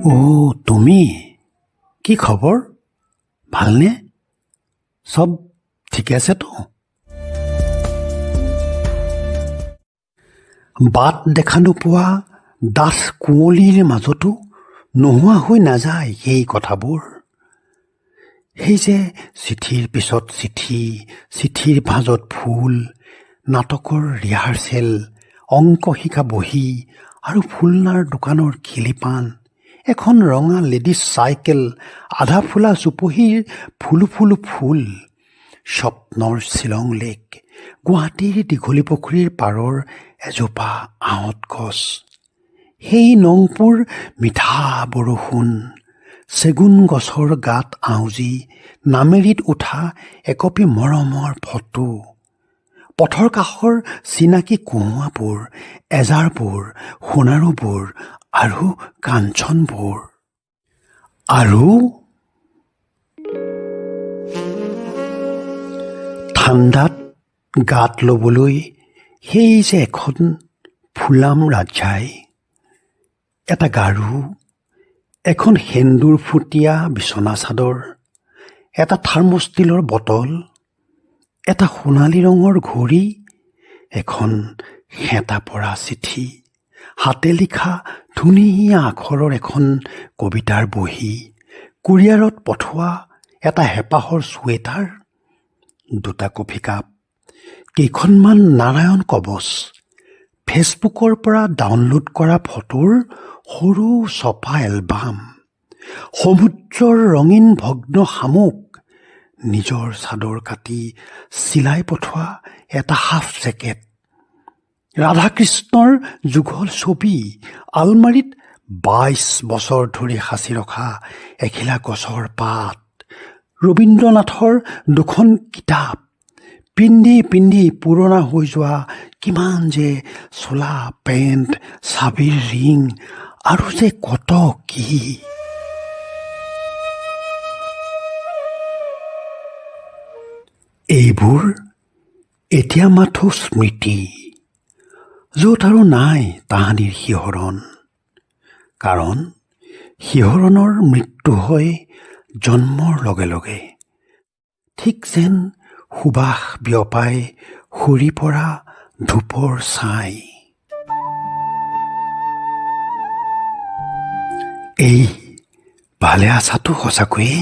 অ' তুমি, কি খবৰ? ভালনে? চব ঠিকে আছেতো? বাট দেখা নোপোৱা ডাঠ কুঁৱলীৰ মাজতো নোহোৱা হৈ নাযায় সেই কথাবোৰ। সেই যে চিঠিৰ পিছত চিঠি, চিঠিৰ ভাঁজত ফুল, নাটকৰ ৰিহাৰ্চেল, অংক শিকা বহী আৰু ফুলনাৰ দোকানৰ খিলিপান, এখন ৰঙা লেডিজ চাইকেল, আধা ফুলা চুপহীৰ ফুলো ফুলো ফুল, স্বপ্নৰ শ্বিলং লেক, গুৱাহাটীৰ দীঘলী পুখুৰীৰ পাৰৰ এজোপা আহঁত গছ, সেই নংপুৰ মিঠা বৰষুণ, চেগুন গছৰ গাত আউজি নামেৰিত উঠা একপি মৰমৰ ফটো, পথৰ কাষৰ চিনাকি কঁহুৱাবোৰ, এজাৰবোৰ, সোণাৰুবোৰ আৰু কাঞ্চনবোৰ, আৰু ঠাণ্ডাত গাত ল'বলৈ সেই যে এখন ফুলাম ৰাজাই, এটা গাৰু, এখন সেন্দুৰ ফুটীয়া বিচনা চাদৰ, এটা থাৰ্মষ্টিলৰ বটল, এটা সোণালী ৰঙৰ ঘড়ী, এখন হেঁতা পৰা চিঠি, হাতে লিখা ধুনীয়া আখৰৰ এখন কবিতাৰ বহী, কুৰিয়াৰত পঠোৱা এটা হেঁপাহৰ চুৱেটাৰ, দুটা কফি কাপ, কেইখনমান নাৰায়ণ কৱচ, ফেচবুকৰ পৰা ডাউনলোড কৰা ফটোৰ সৰু ছপা এলবাম, সমুদ্ৰৰ ৰঙীন ভগ্ন শামুক, নিজৰ চাদৰ কাটি চিলাই পঠোৱা এটা হাফ জেকেট, ৰাধাকৃষ্ণৰ যুগল ছবি, আলমাৰীত 22 বছৰ ধৰি সাঁচি ৰখা এখিলা গছৰ পাত, ৰবীন্দ্ৰনাথৰ দুখন কিতাপ, পিন্ধি পিন্ধি পুৰণা হৈ যোৱা কিমান যে চোলা, পেণ্ট, চাবিৰ ৰিং আৰু যে কত কি। এইবোৰ এতিয়া মাথো স্মৃতি, য'ত আৰু নাই তাহানিৰ শিহৰণ। কাৰণ শিহৰণৰ মৃত্যু হয় জন্মৰ লগে লগে, ঠিক যেন সুবাস বিয়পাই সৰি পৰা ধূপৰ ছাই। এই ভালে আছাতো সঁচাকৈয়ে?